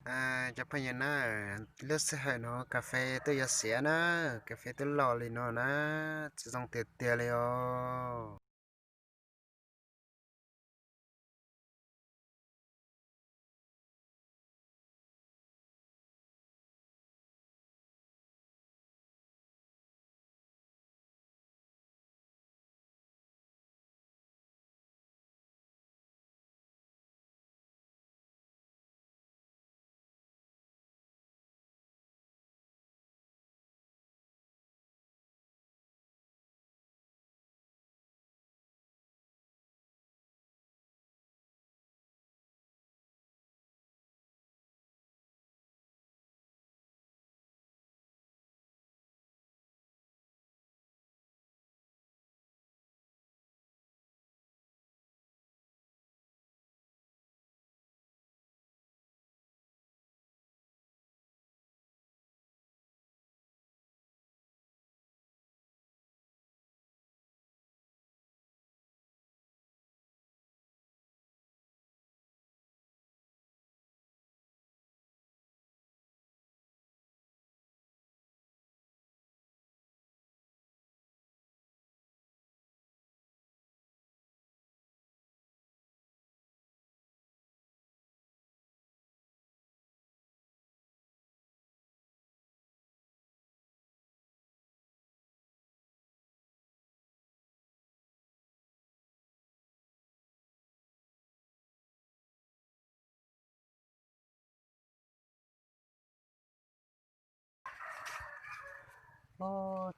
Cov phooj ywg na, lub sij hawm no kas fes twb yuav xiav na, kas fes twb loj li no na, tsis zoo tiag tiag li os.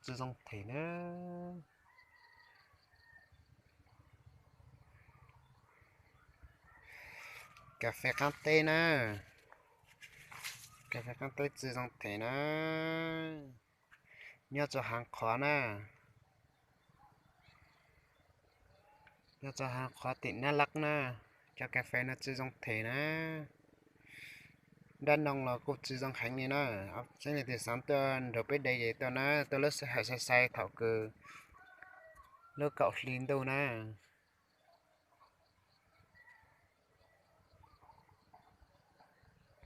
Tsis zoo them na. Kas fes qaab teb na, kas fes qaab teb tsis zoo them na. Nyob rua haav qhuav na, nyob rua haav qhuav tim Nab Lab na, cov kas fes no tsis zoo them na. Dab ntoo los kuj tsis zoo heev li na. Tseeb leej twg xaav tuaj nrug peb de ces tuaj na, tuaj lub sij hawm sai sai thaum kws lub kaum hli ntuj na.